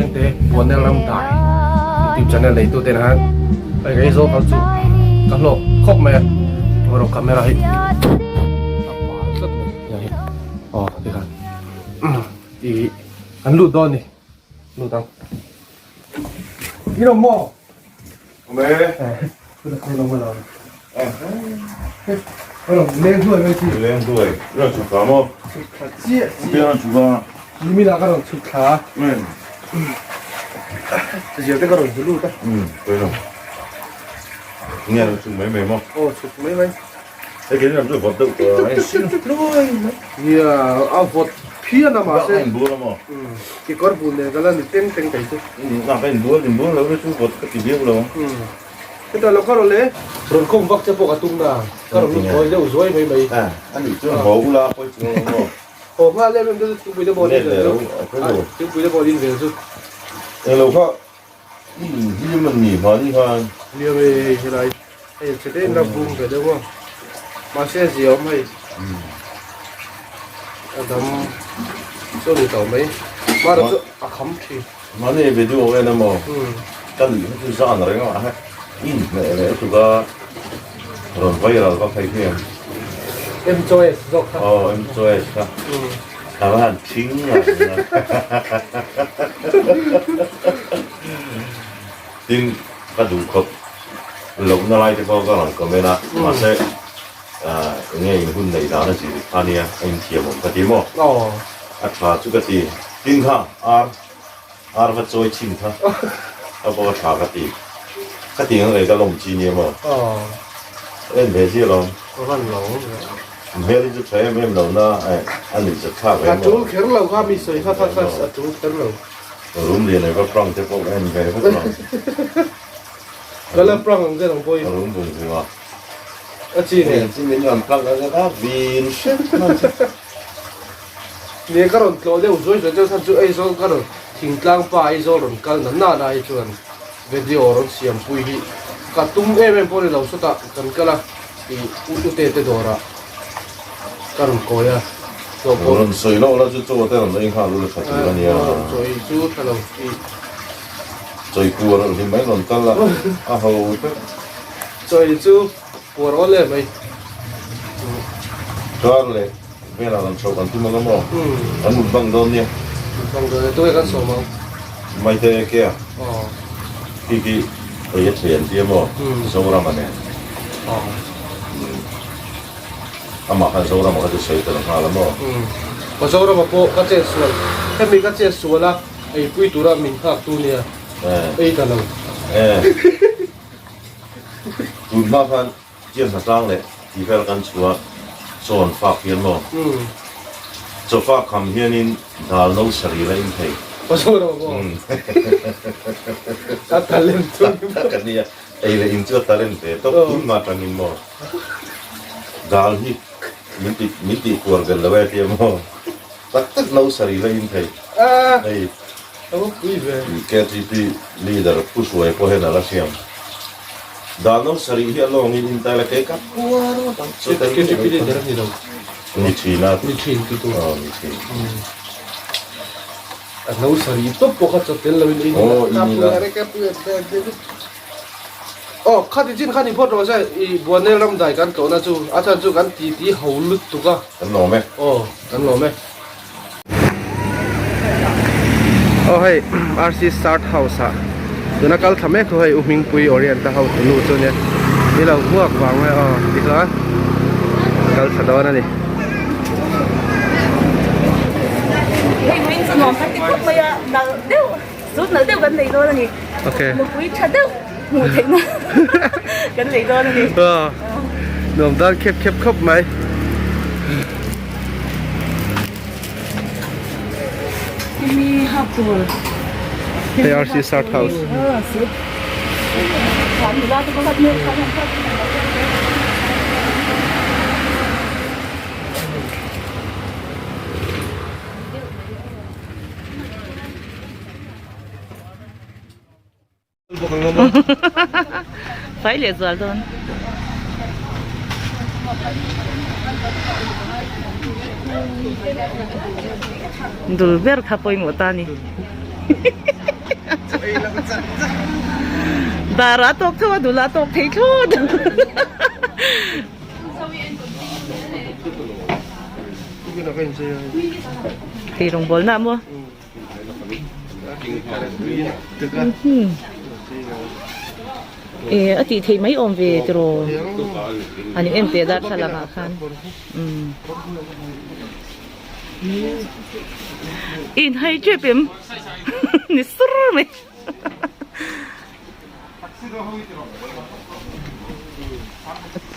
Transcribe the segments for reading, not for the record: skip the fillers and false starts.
Khiangte Buanel ram dai YouTube channel neitu te khan hei ka Aizawl kal chu ka hlawk khawp mai a erawh camera hi a pal tlat mai tiang hi aw tikhan ih an lut dawn a ni lut ang i lo maw Awm e. Leng hluai mai chi. Leng hluai. Rawn chhuk thla maw? Chhuk thla chiah chiah. Piang rawn chhuk a. Nimin ah ka rawn chhuk thla. Zial te ka rawn zu lut a. Pawi lo. Nge rawn chhuk mai mai maw? Aw chhuk mai mai. Hei keini lam chu vawt deuh tawh a insin hluai mai. Nia a vawt phian a mahse. Ka inbual a maw? Kekawr bul nen ka la ni teng teng thei chu. Nang ka inbual inbual lo chu vawt ka ti viau lo. Heta lo ka rawn le. Rawn khawm vak che pawh ka tum na. Ka rawn lut kawi deuh zuai mai mai. A nih chuan haw ula pawi chu lo maw? Haw nghal em em te chu thingpui te pawh an in vel chu. Thingpui te pawh an in vel chu. Englo kha I inhlim a ni mahni khan. Nia ve hei helai hei chhe te in la bung ve deuh a mahse a zia awm hei a dam chu ni tawh mai mahra chu a kham thin. Mahni video en emaw ka nuih kha chu zan reng a he i inhmeh leh tuk a rawn viral vak hei hian. Mchoice zawk kha. Aw mchoice kha. A va han thing a Tin, ka duh khawp lohna lai te pawh ka rawn comment a, mahse enge in hun neih dan a zir kha nia, a inthiam awm ka ti maw? A tha chu ka ti. Tin kha ar, ar va chawi chhin kha ka pawh a tha ka ti. Ka ti ang rei ka lawm chi nia maw? En ve zia lawm. Hmel hi chu tha em em lo na a nuih zat thlak ve maw? A tul kher lo kha mi sawi kha kha kha a tul kher lo. Rum lian ai va prank te pawh ka en ve vek lo. Ka la prank ang che nang pawh i. Rum vung vung a. A chi nen. Chi min rawn prank ang a vin hrep hman che. Nia ka rawn tlawh deuh zuai zuai deuh khan chu Aizawl ka rawn thingtlang pa Aizawl rawn kal na na na hi chuan video rawn siam pui hi ka tum em em pawh ni lo sawtah kan kal a ih u ute te dawrah ka rawn kawi a tlawh pawh Rawn sawi loh la chu chaw te rawn ei nghal ula tha tur a nia. Rawn chawi chu tha lo ih. Chawi puar a hlim mai rawn kal a a ho vek. Chawi chu puar awl em mai. Kar leh velah rawn chhoh kan tum ang a maw? Kan mut bang dawn nia. Mut bang dawn nia, tunge kan sawm ang? Maite ke a? Khi khi ei a thei an ti a maw? Zorama nen. Amah khan Zorama kha chu sawi tel nghal a maw? Ka Zorama pawh ka chet sual, hemi ka chet sual a eipui tura min nghak tu nia, ei ta lo. Tun hma khan Chiang hnatlang leh tih vel kan chhuah chawn fak hian maw? Chaw fak kham hianin dal no sarih la in thei. A talent chu ni maw? Ka nia, ei leh in chu a talent ve tawp tun hma tangin maw? Dal hi min ti min tih kuar vel lo e tia maw? Tak tak no sarih la in thei. Hei. A va pui ve. KTP leader Pu Hruai pawh hian a la hriam. Dano sarih hi a lawngin in tai la kei ka puar ngawt ang. KTP leader a ni lo. Ni thin a. Ni thin tu tu. Aw ni thin. A no sarih tawp pawh kha chaw tel loin in ila. Aw in ila. Aw khati chin kha ni phawt rawh se i Buanel ramdai kan tlawhna chu a chhan chu kan titi ho lutuk a. Kan lawm e. Aw kan lawm e. Aw hei RC Start House ah tuna kal thla mek chu hei U Hmingpui Orient a hotu nu chu ania ni lo hmuak vang mai aw tikhan kal thla dawn a ni. Hei vawiin chu nuam kan ti khawp mai a nalh deuh zut nalh deuh kan nei dawn a ni. Okay. Nupui tha deuh hmuh theihna kan nei dawn a ni. Aw nuam dan khep khep khawp mai. Hei RC Sart House. Fai leh zual dawn. Dul ber kha pawimawh ta ni. Dar a tawk tho a dul a tawk thei thlawt. Tih rawngbawlna maw? E a tih theih mai awm ve tiraw an in en teh darthlalang ah khan umm in hai tep em ni sur mai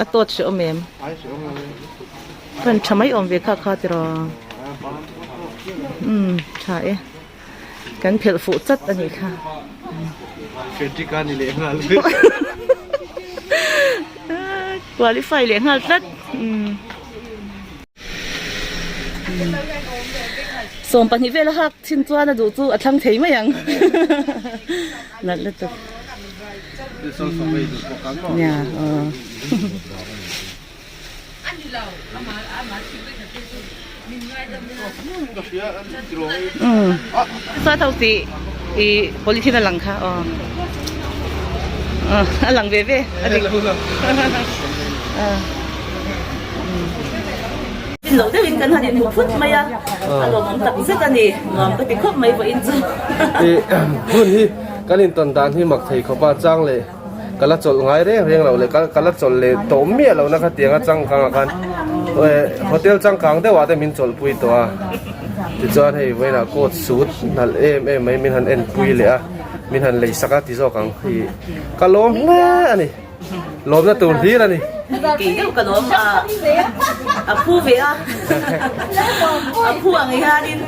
a tawt hreh awm em fan tha mai awm ve kha kha tiraw umm tha e kan phelh fuh chat a nih kha qualify leh nghal tlat umm. 20 vel a hak chin chuan a duh chu a thlang thei mai ang nalh lutuk nia aw umm saw tho tih ih polythene a lang kha aw a lang ve ve a dik Lo deuhin kan han inhmu phut mai a, a lawmawm tak zet a ni, nuam ka ti khawp mai vawiin chu. Ih hun hi kan intawn dan hi mak thei khawp a, chang leh ka la chawlh ngai reng reng lo leh ka la chawlh leh tawh miah lo na khatiang a changkang ah khan hotel changkang deuh ah te min chawlhpui tawh a, tichuan hei vawiinah coat suit nalh em em mai min han enpui leh a, min han lei sak a ti zawk ang ih ka lawm hle a ni. Lawmna tur hlir a ni. Kei deuh ka lawm a, a phu ve a, a phu ang hianin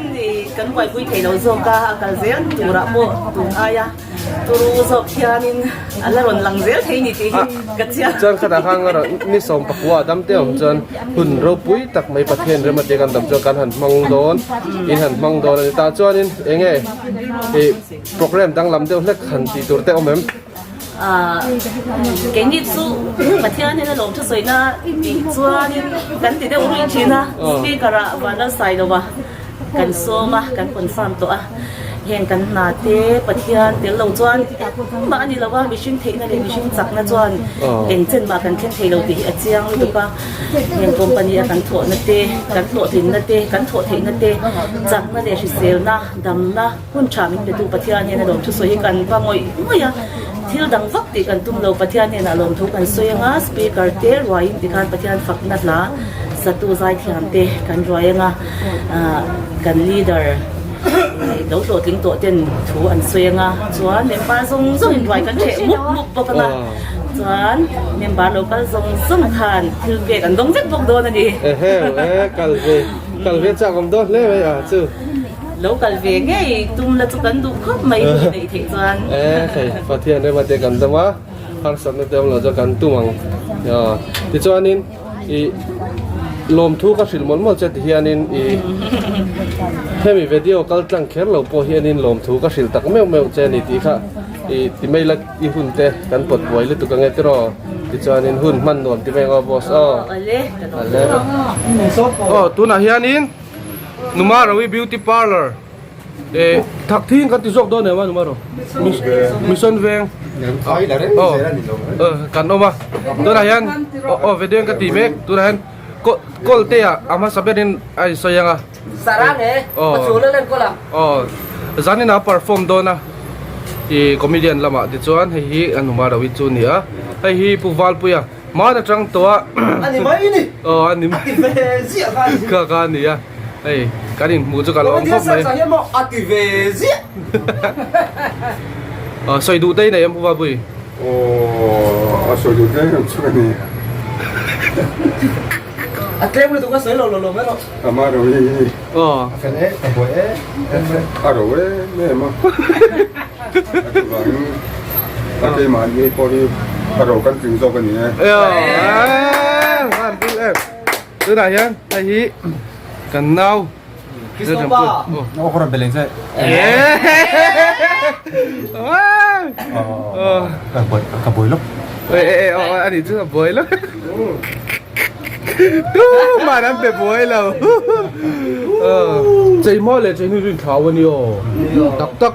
kan buaipui thei lo zawk a, a kal zel turah pawh tun aia turu zawk hianin a la rawn lang zel thei ni tih hi ka chiang. Chuan khatah khan erawh ni 14 a dam te awm chuan hun ropui tak mai Pathian rem atia kan dam chuan kan han hmang dawn, in han hmang dawn a ni. Tah chuanin enge ih programme danglam deuh hlek han tih tur te awm em? Keini chu Pathian hian a lawm thu sawina tih chuanin kan ti deuh ruih thin a, speaker ah van a sai lo a, kan sawm a, kan confirm tawh a, heng kan hna te Pathian tel lo chuan engmah a ni lo a, mihring theihna leh mihring chakna chuan eng chen mah kan thleng thei lo tih hi a chiang lutuk a, heng company a kan thawhna te, kan hlawhtlinna te, kan thawh theihna te, chakna leh hriselna, damna. Hun tha min petu Pathian hian a lawmthu sawi hi kan va ngawih ngawih a, thil dang vak tih kan tum lo, Pathian hnenah lawmthu kan sawi anga speaker te ruaiin tikhan Pathian fakna hla satu zaithiam te kan ruai anga kan leader lo hlawhtling tawh ten thu an sawi anga chuan member zawng zawng in ruai kan theh mup mup bawk anga chuan member lo kal zawng zawng khan thil pek an dawng vek bawk dawn a ni. Ehe kal ve kal ve chak awm dawn hle mai a chu. Lo kal ve ngei tum la chu kan duh khawp mai hun neih theih chuan. E hei Pathian rema te kan dam a, harsatna te awm lo chuan kan tum ang. Tichuanin i lawmthu ka hrilh mawlh mawlh che tihianin i hemi video kal tlang kher lo pawh hianin lawmthu ka hrilh tak meuh meuh che a ni tih kha i ti mai la i hun te kan pawt buai lutuk ange tiraw. Tichuanin hun hman nuam ti mai ang aw boss aw. Awle ka lawm. Aw tunah hianin. Numarawi beauty parlour eh thak thing kan ti zawk dawn em a Numaro mission veng aw kan awm a tunah hian aw video ka ti mek tunah hian kawl te ah a hmasa berin a insawi ang a aw aw zanin a perform dawn a ih comedian lamah tichuan hei hi a Numarawi chu a ni a hei hi Pu Valpuia. Hman atang tawh a. Ani mai ni. Aw ani mai. A ti ve ziah kha ani. Kha kha ani a. Hei kan inhmuh chu ka lawm khawp mai. Comedian search ah hian maw a ti ve ziah. Aw sawi duh te i nei em Pu Vapui? Aw a sawi duh hle em chu ka ni. A tlem lutuk a sawi lo lo lo mai rawh. Ama ro hi hi. Aw. A fel e, a buai e, a ro em em a. A chuvangin a keimahni pawh hi a ro kan tling zawk a ni e. Van pul em. Tunah hian hei hi kan nau Christopher. Aw ka rawn be leng che. Ka buai ka buai lawk. E e e aw ani chu a buai lawk. Tu man an pe buai lo. Chei maw leh chei hnu chu in thlau a ni aw. Tak tak.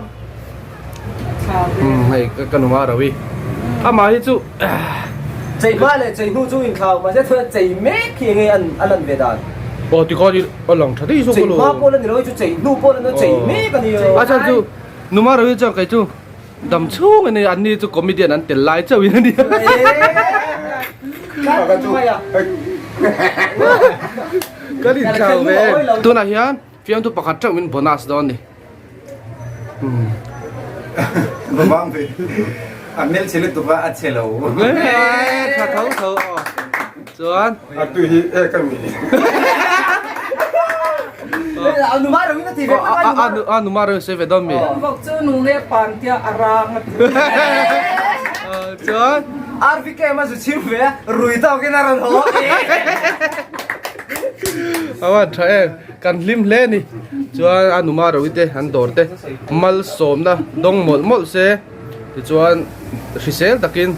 Umm hei ka nu ma Rawi. Amah hi chu Chei hma leh chei hnu chu inthlau mahse chuan chei mek hi enge a lan ve dan. Aw tikhan i a lang tha daih zawk alawm. Chei hma pawh la ni lo hi chu chei hnu pawh la ni lo chei mek a ni aw. A chhan chu nu ma Rawi chuan kei chu dam chhung a ni an ni chu comedian an tel lai chauh in a nia. Kan inthlau ve. Tunah hian Fiamthu pakhat teuh in bonus dawn ni. Vang ve. A hmel chhe lutuk a, a chhe lo. Tha tho tho aw. Chuan. A tu hi e ka mi. A nu mar in a ti ve. A nu mar in sawi ve dawn mi. Vok chu nu nge pan tia a rang a ti. Chuan. RVK ma zu chhim ve a, rui tawkin a rawn haw. Awan tha em. Kan hlim hle a ni. Chuan a numa ro te an dawr te malsawmna dawng mawlh mawlh se tichuan hrisel takin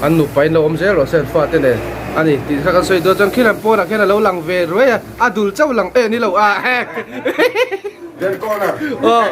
an nupa in lo awm zel rawh se an fate nen a ni tih kha kan sawi dawn chuan khilam pawnah khian a lo lang ve ruai a a dul chauh lang eh ni lo ah hek aw.